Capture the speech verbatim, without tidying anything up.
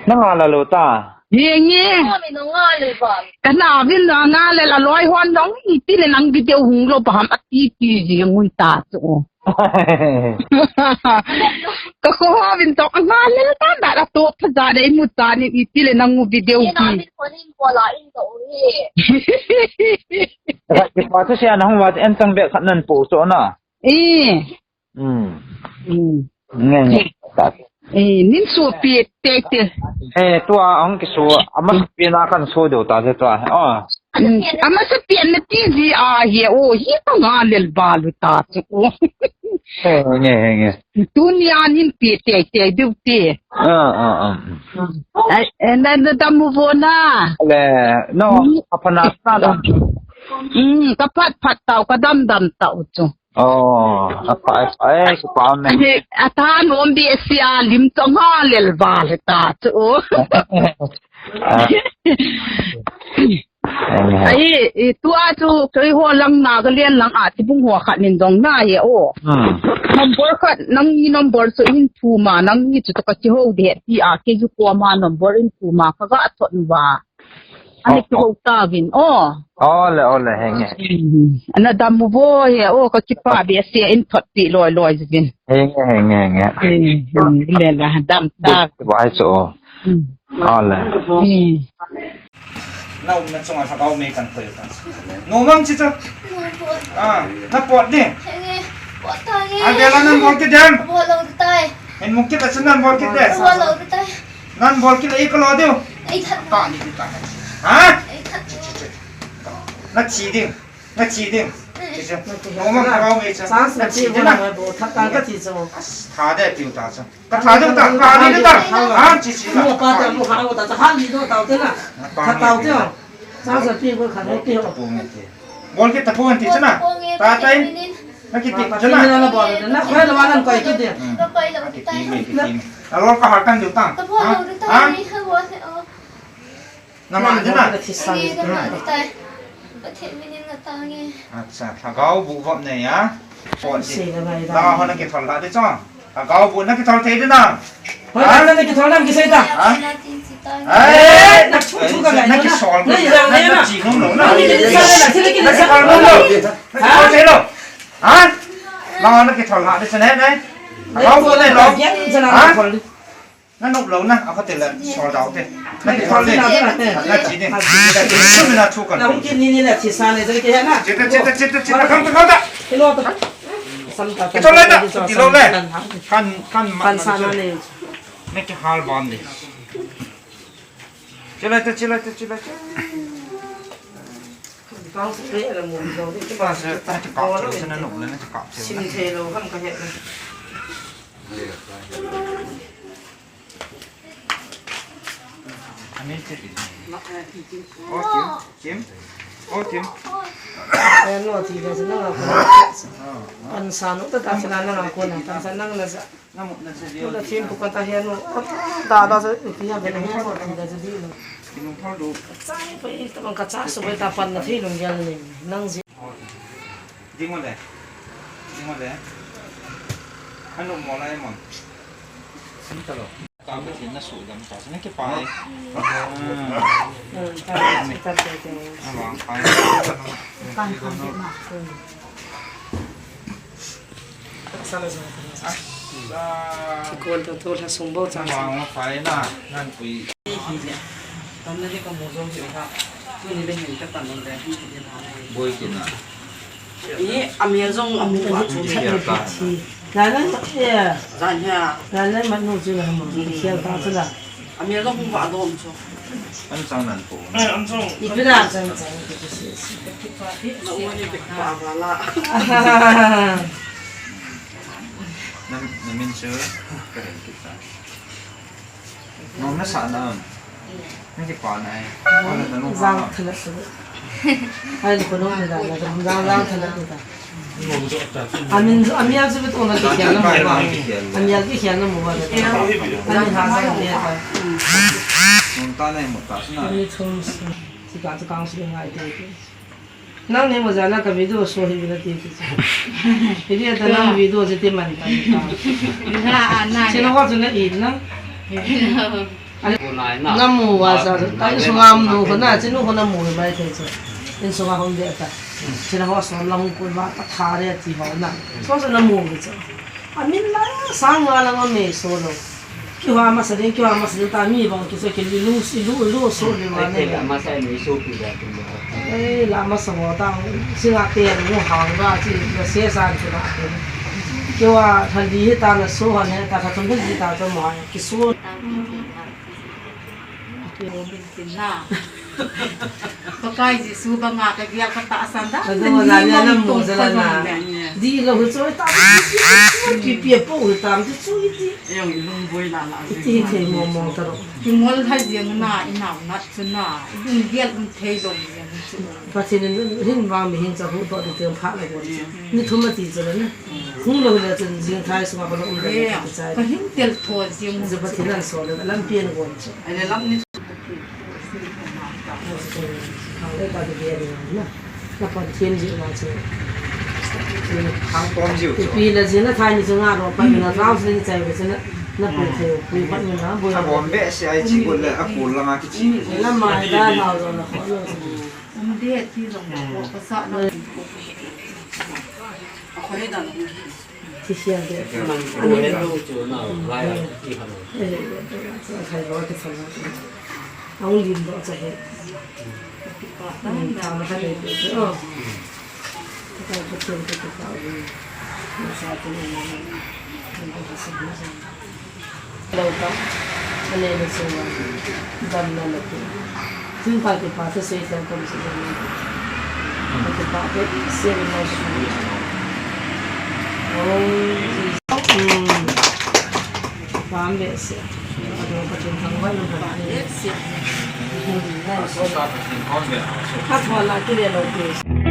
Nang a la lo ta. Henge. Kana vin na nga le la loi hon dong iti le nang video hung lo paham ati ti ji ngui ta chu. Ka ko ha vin to nga le ta da la to pha ja de mu ta ni iti le nang video hi. Ki pa chu sia na hung wa en tang be khat nan po so na. Eh. Hmm. Hmm. Nge, nge. Eh, nin supi te te. Eh, tua ang kisu, ama supi na kan su do ta te tua. Oh. Hmm. Ama supi na ti ji a hi, oh, hi ta nga lel balu ta chu. Oh. Eh, nge, nge. Tunia nin pi te te du te. Ah, ah, ah. Eh, eh, na, na damu vo na. Le, no, hmm. Apa na sa da. Hmm, ka phat phat tau, ka dam dam tau chu. Oh, apa, apa, eh, kipa me. Atha nom bi sia lim to nga lel va le ta chu. Ah. Ai, i tua chu kei ho lang na ka lian lang a ti bung ho khat nin dong na ye o. Hmm. Number khat nang ni number chu in thu ma nang ni chu to ka ki ho de ti a ke ju ko ma number in thu ma ka ga thot va. Ani ki ho ta vin o. Ole, ole, henge. Hmm. Ana dam mu vo he o ka kipa be se in thot ti loi loi vin. Henge, henge, henge. Hmm, hmm, le la dam ta. Ba chu. Hmm. Ole. Hmm. Na umna chunga lhagao mei kan koi ta. Nomang chi chu. Ah, na pot ding. Henge. Pot ta nge. A vela nan bol kit dem. Bol lo tai. Hin mukit a chu nan bol kit de. Bol lo tai. Nan bol kit le i ka lo diu. Ei that. Ta ni ta. Ha? Ei that. Chi, chi, chi. Na chi ding. Na chi ding. Chi, chi. Nomang lhagao mei chu. Chance na chi ding na. Bo that ta ka chi chu. As, tha de tiu ta chu. Ka tha diu ta, ka ni diu ta. Ha, chi, chi ta. Mo pa ta, mo ha ta, ha ni do ta te na. Ka ta te. Chance pi ko kha no pi ho. Bol kit ta pon ti chu na. Ta tai. Na kiti chu na. Na bol na khoi lo nan koi kit de. Hmm. Kiti me, kiti me. A lo ka har kan diu ta. Ha? Ha? Na ma de na. Ani ka tai. Pathen minin na ta nge. Acha, lhagao bu vop ne ya. Pon ti. Lhagao ho na kithol la de chu. Lhagao bu na kithol thei de na. Hoi, ha? Na kithol na kisei ta. Ha? Ai, na chu chu ka ngai na. Na kisol. Na i jang na, na chi nom lo na. Na kithol nom lo. Na kithol thei lo. Ha? Lhagao na kithol la de chu ne ne. Lhagao bu ne lo. Ha? Na nop lo na, a khote le, sol dau te. Na kithol le. Na chi ni. Na chi ni na thu kan. Na hung kit ni ni le, thi sa le, chi ke na. Chi ta, chi ta, chi ta, chi ta, kham ta, kham ta. Kilo ta. Sam ta. Kithol le na, ti lo le. Kan, kan ma. Kan sa na le. Na kihal bam le. Chi le ta, chi le ta, chi le ta. Kang se le la mo lo de. Ba se, ta, ta, ka, chi le na nop le, na ka, chi le. Sim the lo, kham ka he. Amin te. O Kim, Kim. O Kim. Eh, no, ti da na ko. Pan sa no ta ta sa na na ko na. Pan sa na na sa. Na mo na sa dio. Na Kim ko ta he no. Da da sa ti ya be na he no ti da sa dio. Ki no thol do. Sa ni pa i ta man ka cha so be ta pan na thi lung yal ni. Nang ji. Ding mo le. Ding mo le. Ano mo la e mo. Sim ta lo. Ka Pathen na suhdam ta, na kipah e. Kikol to to la sung bo cha. Boi kina. Ni, amel jong amu a chu. Nana, eh. Jan hia. Nana, manu chu la mo. Sial ta chu la. Amel jong hung va dom chu. An chang nan po. Eh, an chang. Ipi na chang chang. Na u ni pa va la. Nan, nan min chu. Ka ren kita. Nom na sa na. Nang kipa na e. Wala na nung jang thalat tu. Ai, ko nung ni da, na jang, jang thalat tu da. Amin, amin ang sabi tu na kikian na mo ba. Amin ang kikian na mo ba da. Ani ha sa ni ta. Nung ta na mo ta sa na. Ani thum sa. Si ka tu kang su ngai te. Nang ni mo jana ka video so hi na ti ti. Hi dia ta nang video je ti man ta. Na, na. Sino ko tu na i na. Namu a sa, ta insung a nu kho na, chinu kho namu mai thei chu. Insung a hung de ta. China ho so la hung koi va ta tha re ti ho na. So so namu chu. Amin la sang nga la ma me so lo. Kiva masa ding, kiva masa ding ta mi bang kiso kilu, lu, lu so le ma ne. Masa ni so pi da tu. Eh, la masa mo ta, singa te nu hang ba chi, na se san chu na. Kiva thali ta na so ha ne, ta thum thali ta cho mo ha, kiso. Pakai Jesu banga ka gel ka tahsan da. Ka dong la nia na mu jala na. Di lo hu choi ta. Pi pi po hu tam ti chu iti. Jong i lung boi la la. Iti thei mo mo ta ro. Ki mol thai jeng na i nau nat chu na. I lung gel um thei lo jeng chu. Pathen in hin vang mi hin cha hu to ti teng pha la ko. Ni thum a ti jala na. Hung lo le chun jing thai sunga ka lo um le ka chai. Ka hin tel tho jing. Ju Pathen an so le lampi an gon chu. Ai le lam ni. Hang le ta ke dia na. Na pan thien ji na chu. Hang tom ji chu. Pi le ji na thai ni chu nga ro pa na rau sin chai ve na. Na pu the pu pa ni na bo. A bom be se ai chi ko le a ko la nga ki chi. La mai da na ro na ko lo. Um de ti jong ko ka sa na. Ko he da. Ti siam de. Ani lo chu na, lai a ti khan. Eh, thai lo ti khan. Ang lim do cha he. Ti pa ta na. Thang khan le. Oh. Ka ka chen ka ka. Sa ti na. Lo ta, a le na sunga, damna na pi. Tun pa kipa ta sei tang kom si dam na. Kipa ta sei na sa. Oh, mm. Pam be se. Ado ka tin thang ba na ba. Yes, yes. Mm, nice. Ka thua la ki le lo pi.